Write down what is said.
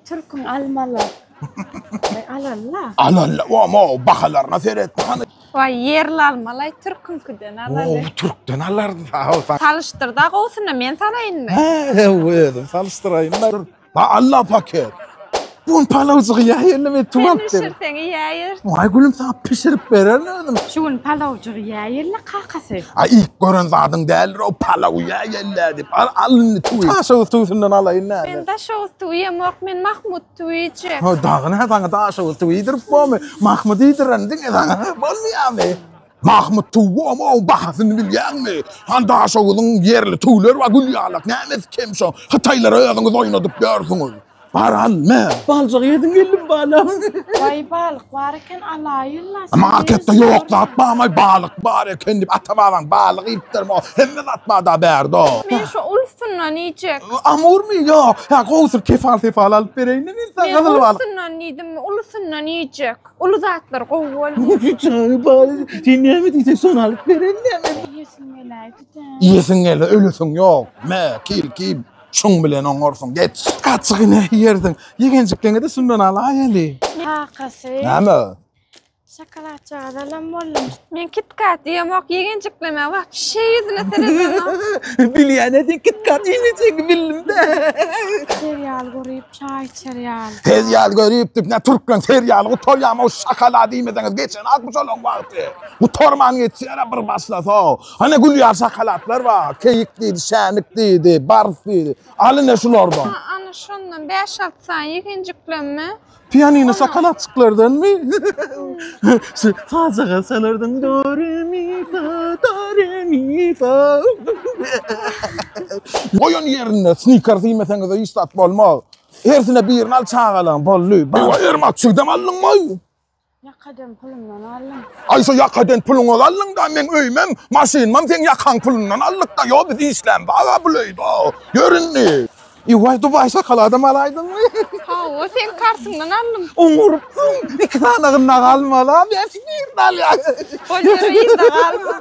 Türküň almalar. Waý alalla. Alalla. Omo bahalaryna seret. Hany. Waý ýerli almalay türküňkiden alaly. O türkden alardy sag ol. Salyşdyrda gowusyny men salaýynmy? He, özüm salyşdyraýyn. Ba Allah paket. Bu gün palawjygy ýäýeli men Sen tuwap ber. bişirseň iýäýeris. Waý gülüm saňa pişirip bererin özüm. Şu gün palawjygy ýäýeli kakasy. A ilk gören zadyň däldir o palaw ýäýeli diýip. Al al indi tüwi. Daşoguz tüwüsinden alaýyn näme? Men daşoguz tüwi iýemok, men Mahmut tüwi iýjek. Ha dagy nä saňa daşoguz tüwi iýdirip bormy? Mahmut iýdiren diňe saňa bolmaýarmy? Mahmut tüwi omo bahasyny bilýäňmi? Han Daşoguzyň ýerli tüwleri bar gül ýalak. Nämesi kem şo? Hytaýlara özüňiz oýnadyp ýörsüňiz. Bar al, me. Baljak ýediň geldim balam. Waý balyk bar eken alaýyn-la. Marketde ýok zat barmy? Balyk bar eken diýip ata-babaň balyk iýipdirmi? Hemme zat bar-da bärde. Men şu ulusyndan iýjek. Amurmy? Ýok. Hä gowusy kefal-sefal alyp bereýin-de men saňa Men gyzyl balyk. ulusyndan diýdim, ulusyndan iýjek. Uly zatlar gowy bolýar. Jany bar. Sen näme diýseň şony alyp bereýin näme? Iýesiň geläýdi-dä. Iýesiň gelse ölesiň ýok. Me, kil, kil. Şuň bilen oňarsyň. Geç. Gaçygy ne iýersiň? Ýegenjikleňe-de şundan alaýaly. Kakasy. Näme? Şokoladjagaz alan boldum. Men KitKat iýemok, ýegenjikleme wapşe ýüzüne seredenok. Bilýän-ä sen KitKat iýmejegini bildim-dä. Serial görüp, çaý içer ýaly. Serial görüp diýip, nä türkmen serialy gutarýamy o şokolad iýmeseňiz geçenok bu şolaň wagty. Gutarman geçýär-ä bir başlasa. Hany gül ýaly şokoladlar bar. Keýik diýdi, şänik diýdi, bars diýdi. Al ine şulardan. Ana şondan bäş-alty sany ýegenjiklenme. Pianino şokoladçyklardanmy? Şu sajaga çalardyň do re mi fa do re mi fa. Goýan ýerinde snikers iýmeseňiz hiç zat bolmaz. Hersine birini al çagalaň boldy. Ewa Ermak çigdem aldyňmy? Ýakadan pulumdan aldym. Aý şo ýakadan puluňy aldyň-da, meň öýümem, maşynymam seň ýakaň pulundan aldyk-da, ýo biz işlämzag-a bul öýde. Ýör indi. Ewaý Dubaý şokoladam alaýdyňmy? Hawa, seň kartyňdan aldym. Oňarypsyň. Iki sanagynda galmaly-a, bäş birini alýaň. Bolýar, yzda galma.